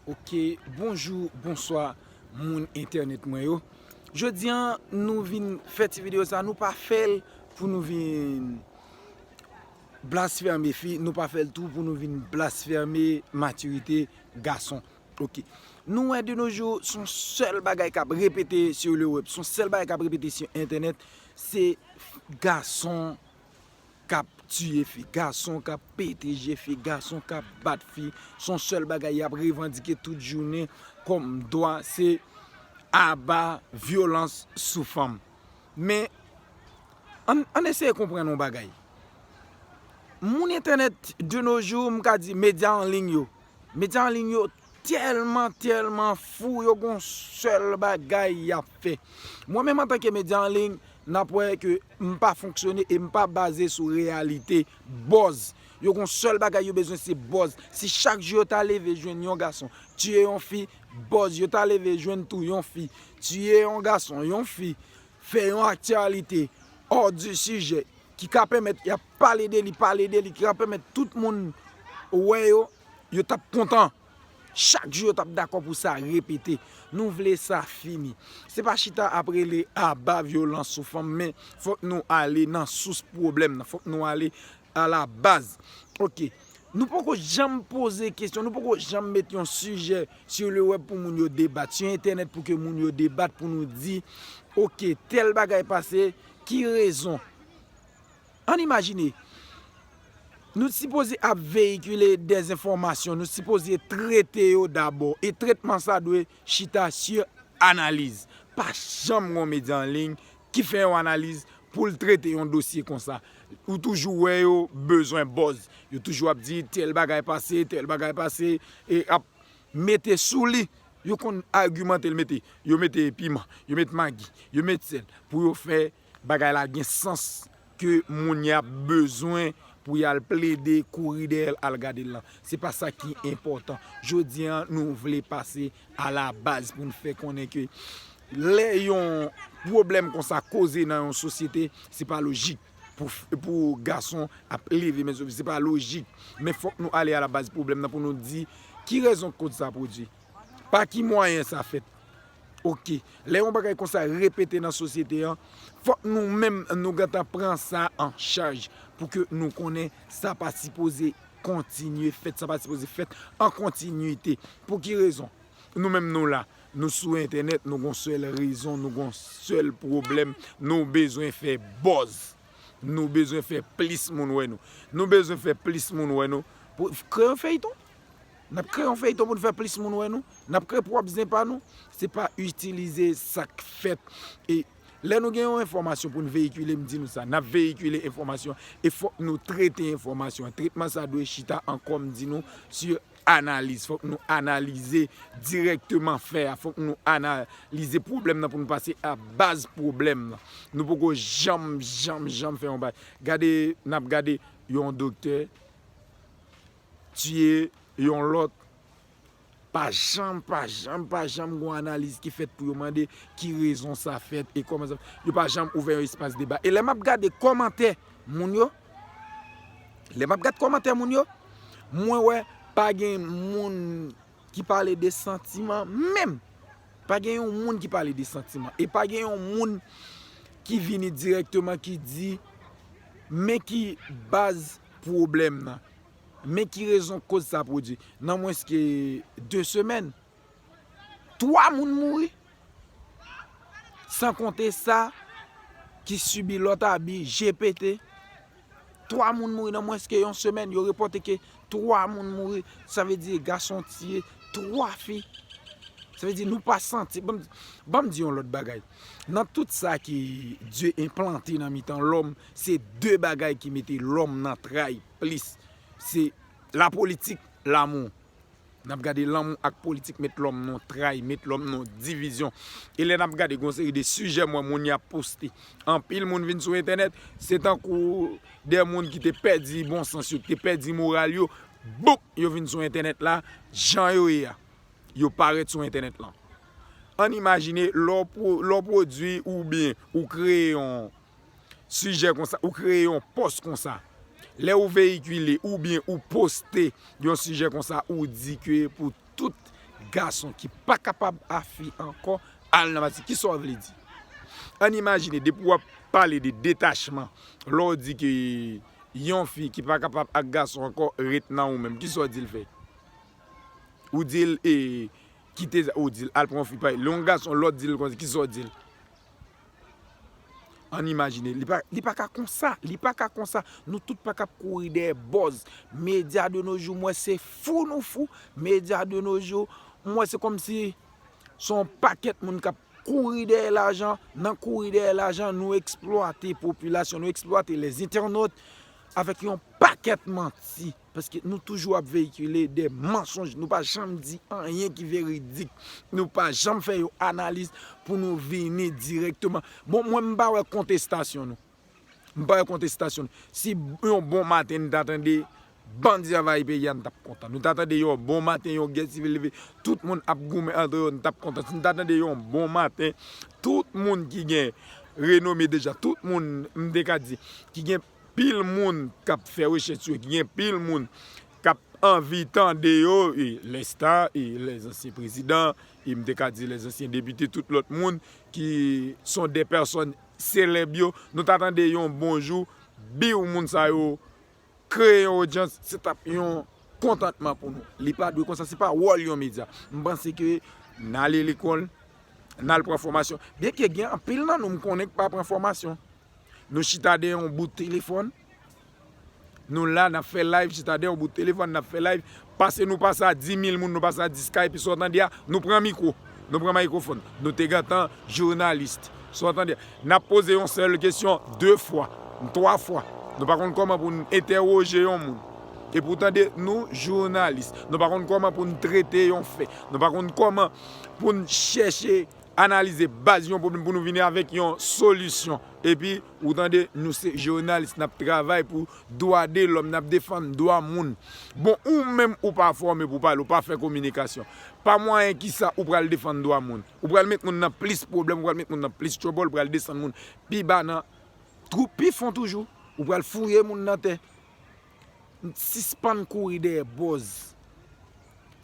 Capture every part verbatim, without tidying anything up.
Ok, bonjou, bonswa, moun entènèt mwen yo. Jodi a, nou vin fè ti videyo sa, nou pa fè l pou nou vin blasfème fi, nou pa fè l tou pou nou vin blasfème matirite gason. Ok. Nou wè de nos jours, se yon sèl bagay k ap repete sur le web, se yon sèl bagay k ap repete sur entènèt, se gason k ap tiye fi, gason k ap pete je fi, gason k ap bat fi. Se yon sèl bagay y ap revandike tout jounen kòm dwa, se aba vyolans sou fanm. Men, ann, ann eseye konprann yon bagay. Moun entènèt de nos jours, m ka di medya an liy yo. Medya an liy yo tèlman, tèlman fou, yo gon sèl bagay y ap fè. Mwen menm antanke medya an liy, n ap wè ke m pa fonksyone e m pa baze sou reyalite. Buzz. Yo gon sèl bagay yo bezwen, se buzz. Si chak jou yo ta leve jwenn yon gason tiye yon fi, buzz, yo ta leve jwenn tou yon fi tiye yon gason, yon fi fè yon aktyalite hors du sujet ki ka pèmèt y ap pale de li, pale de li, ki ka pèmèt tout moun wè yo, yo t ap kontan. Chak jou yo t ap dakò pou sa repete. Nou vle sa fini. Se pa chita ap rele aba vyolans sou fanm, men fòk nou ale nan sous pwoblèm nan. Fòk nou ale à la base. Ok. Nou poko janm poze kesyon, nou poko janm met yon sijè sur le web pou moun yo debat, sur entènèt pou ke moun yo debat, pou nou di, ok, tèl bagay pase, ki rezon? Ann imajine, nou sipoze ap veyikile dezenfòmasyon, nou sipoze trete yo dabò, e tretman sa dwe chita sur analiz. Pa janm gon medya an liy ki fè yon analiz pou l trete yon dosye konsa. Ou toujou wè yo bezwen buzz. Yo toujou ap di tèl bagay pase, tèl bagay pase, e ap mete sou li. Yo konn agimante l mete. Yo mete piman, yo met magi, yo met sèl pou yo fè bagay la gen sans ke moun y ap bezwen pou y al plede kouri dèyè l al gade l lan. Se pa sa ki enpòtan. Jodi a, nou vle pase à la base pou n fè konnen ke lè yon pwoblèm konsa koze nan yon sosyete, se pa lojik pou, pou gason ap leve men sou fi. Se pa lojik. Men fòk nou ale à la base pwoblèm nan pou nou di ki rezon k koz sa pwodui. Pa ki mwayen sa fèt. Ok. Lè yon bagay konsa repete nan sosyete an, fòk nou menm nou gentan pran sa an chaj pou ke nou konnen sa pa sipoze kontinye fèt, sa pa sipoze fèt an kontinite. Pou ki rezon? Nou menm nou la, nou sou entènèt, nou gon sèl rezon, nou gon sèl pwoblèm, nou bezwen fè buzz. Nou bezwen fè plis moun wè nou. Nou bezwen fè plis moun wè nou. Pou kreye yon feyton. N ap kreye yon feyton pou n fè plis moun wè nou. N ap kreye pwòp zen pa nou. Se pa itilize sa k fèt. E lè nou gen yon enfòmasyon pou n veyikile, m di nou sa, n ap veyikile enfòmasyon. E fòk nou trete enfòmasyon. Tretman sa dwe chita an, kòm m di nou, sur analiz. Fòk nou analize dirèkteman fè a. Fòk nou analize pwoblèm nan pou nou pase a baz pwoblèm nan. Nou poko janm, janm, janm fè yon bagay. Gade, n ap gade yon doktè tiye yon lòt. Pa janm, pa janm, pa janm gon analiz ki fèt pou yo mande ki rezon sa fèt e kòman sa fèt. Yo pa janm ouvè yon espas deba. E lè m ap gade kòmantè moun yo, lè m ap gade kòmantè moun yo, mwen wè pa gen moun ki pale de santiman menm. Pa gen yon moun ki pale de santiman. E pa gen yon moun ki vini dirèkteman ki di, men ki baz pwoblèm nan. Men ki rezon koz sa pwodui. Nan mwens ke de semèn, twa moun mouri. San konte sa ki sibi lòt abi, je pete. Twa moun mouri nan mwens ke yon semèn. Yo repòte ke twa moun mouri. Sa vle di gason tiye twa fi. Sa vle di nou pa santi. Ban m, ban m di yon lòt bagay. Nan tout sa ke Dye enplante nan mitan lòm, se de bagay ki mete lòm nan tray plis. Se lapolitik, lanmou. N ap gade lanmou ak politik met lòm nan tray, met lòm nan divizyon. E lè n ap gade gon seri de sijè m wè moun y ap poste. Anpil moun vin sou entènèt, se tankou de moun ki te pèdi bon sans yo, ki te pèdi moral yo. Bouk! Yo vin sou entènèt la, jan yo ye a. Yo parèt sou entènèt lan. Ann imajine lè w pwo-, lè w pwodui oubyen ou kreye yon sijè konsa, ou kreye yon pòs konsa. Lè ou veyikile oubyen ou poste yon sijè konsa, ou di ke pou tout gason ki pa kapab a fi ankò al nan matrimonye. Kisa w vle di? Ann imajine, depi w ap pale de detachman, lè w di ke yon fi ki pa kapab ak gason ankò ret nan ou menm, kisa w di l fè? Ou di l, e, kite sa, ou di l al pran yon fi parèy. Lè yon gason, lòt di l konsa, kisa w di l? Ann imajine, li pa, li pa ka konsa, li pa ka konsa. Nou tout pa ka ap kouri dèyè buzz. Medya de nos jours, m wè se fou nou fou. Medya de nos jours, m wè se kòmsi se yon pakèt moun k ap kouri dèyè lajan. Nan kouri dèyè lajan, nou eksplwate popilasyon, nou eksplwate les internautes avèk yon pakèt manti. Paske nou toujou ap veyikile de mansonj. Nou pa janm di anyen ki veridik. Nou pa janm fè yon analiz pou nou vini dirèkteman. Bon, mwen, m pa wè kontestasyon nou. M pa wè kontestasyon nou. Si yon bon maten nou ta tande bandi anvayi peyi a, nou t ap kontan. Nou ta tande yon bon maten, yon gè sivil leve, tout moun ap goumen antre yo, nou t ap kontan. Si nou ta tande yon bon maten, tout moun ki gen renome deja, tout moun, m te ka di, ki gen pil moun k ap fè rechèch sou yo, ki gen pil moun k ap anvi tande yo, e, les stars, e, les anciens présidents, e m te ka di les anciens députés, tout lòt moun ki sont des personnes célèbres yo, nou ta tande yon bon jou, biw moun sa yo kreye yon odyans, se t ap yon kontantman pou nou. Li pa dwe konsa, se pa wòl yon medya. M panse ke n ale lekòl, n al pran fòmasyon. Byenke gen anpil nan nou, m konnen k pa pran fòmasyon. Nou chita dèyè yon bout telefòn. Nou la, n ap fè live, chita dèyè yon bout telefòn, n ap fè live. Pase nou pase a dis mil moun, nou pase a dis K, epi sa w tande a, nou pran mikwo. Nou pran mikwofòn. Nou te gentan jounalis. Sa w tande a. N ap poze yon sèl kesyon de fwa, twa fwa. Nou pa konn kòman pou n entèwoje yon moun. Epi w tande nou jounalis. Nou pa konn kòman pou n trete yon fè. Nou pa konn kòman pou n chèche analize baz yon pwoblèm pou nou vini avèk yon solisyon. Epi, ou tande, nou se jounalis, n ap travay pou dwa de lòm, n ap defann dwa moun. Bon, ou menm ou pa fòme pou pale, ou pa fè kominikasyon. Pa mwayen kisa ou pral defann dwa moun? Ou pral met moun nan plis pwoblèm, ou pral met moun nan plis twòbòl, ou pral desann moun pi ba nan twou, pi fon toujou. Ou pral fouye moun nan tè. Sispann kouri dèyè buzz.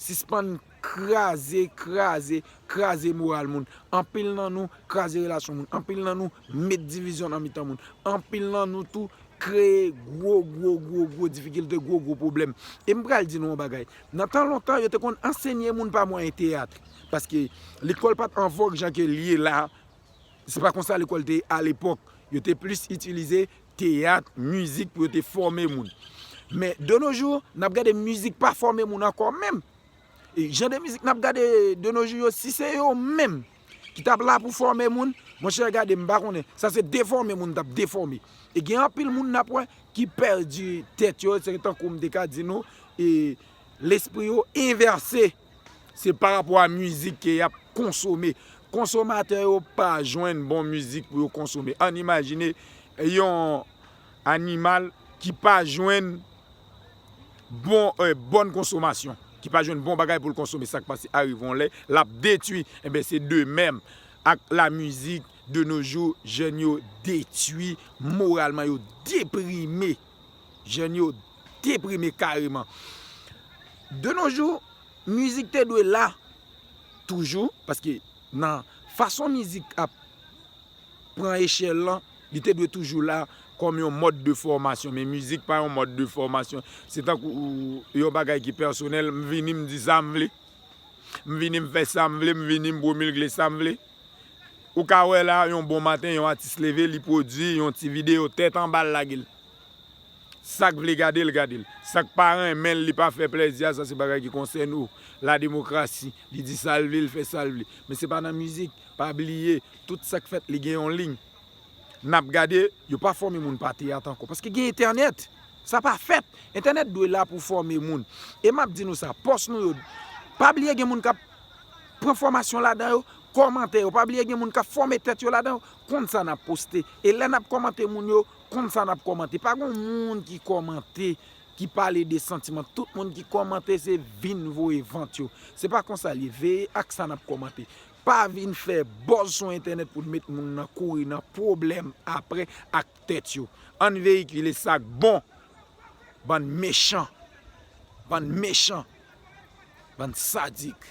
Sispann kraze, kraze, kraze moral moun. Anpil nan nou kraze relasyon moun. Anpil nan nou met divizyon nan mitan moun. Anpil nan nou tou kreye gwo, gwo, gwo, gwo difikilte, gwo, gwo pwoblèm. E m pral di nou yon bagay. Nan tan lontan, yo te konn ansenye moun pa mwayen teyat. Paske lekòl pa t an vòg jan ke l ye la. Se pa konsa lekòl te ye alepòk. Yo te plis itilize teyat, mizik pou yo te fòme moun. Men, de nos jours, n ap gade mizik pa fòme moun ankò menm. E jan de mizik n ap gade de nos jours yo, si se yo menm ki t ap la pou fòme moun, monchè, gade, m pa konnen. Sa se defòme moun t ap defòme. E gen anpil moun n ap wè ki pèdi tèt yo, se tankou m te ka di nou, e lespri yo envèse. Se pa rapò a mizik ke y ap konsome. Konsomatè yo pa jwenn bon mizik pou yo konsome. Ann imajine yon animal ki pa jwenn bon, eh, bòn konsomasyon, ki pa jwenn bon bagay pou l konsome. Sa k pase arive yon lè, l ap detwi. Enben, se de menm ak la mizik de nos jours, jèn yo detwi moralman, yo deprime. Jèn yo deprime kareman. De nos jours, mizik te dwe la toujou, paske nan fason mizik ap pran echèl lan, li te dwe toujou la kòm yon mòd de fòmasyon. Men mizik pa yon mòd de fòmasyon. Se tankou yon bagay ki pèsonèl, m vini, m di sa m vle. M vini, m fè sa m vle, m vini, m pwomilge sa m vle. Ou ka wè la, yon bon maten, yon atis leve, li pwodui yon ti videyo tèt anba, l lage l. Sa k vle gade l, gade l. Sa k pa renmen l, li pa fè plèzi a, sa se bagay ki konsène ou. La demokrasi, li di sa l vle, l fè sa l vle. Men se pa nan mizik. Pa bliye, tout sa k fèt, li gen yon liy. N ap gade, yo pa fòme moun pa teyat ankò. Paske gen entènèt. Sa pa fèt. Entènèt dwe la pou fòme moun. E m ap di nou sa, pòs nou yo, pa bliye gen moun k ap pran fòmasyon ladan yo, kòmantè yo. Pa bliye gen moun k ap fòme tèt yo ladan yo, konn sa n ap poste. E lè n ap kòmante moun yo, konn sa n ap kòmante. Pa gen moun ki kòmante, ki pale de santiman. Tout moun ki kòmante, se vin voye vant yo. Se pa konsa l ye. Veye ak sa n ap kòmante. Pa vin fè buzz sou entènèt pou n met moun nan kouri nan pwoblèm apre ak tèt yo. Ann veyikile sa k bon. Bann mechan. Bann mechan. Bann sadik.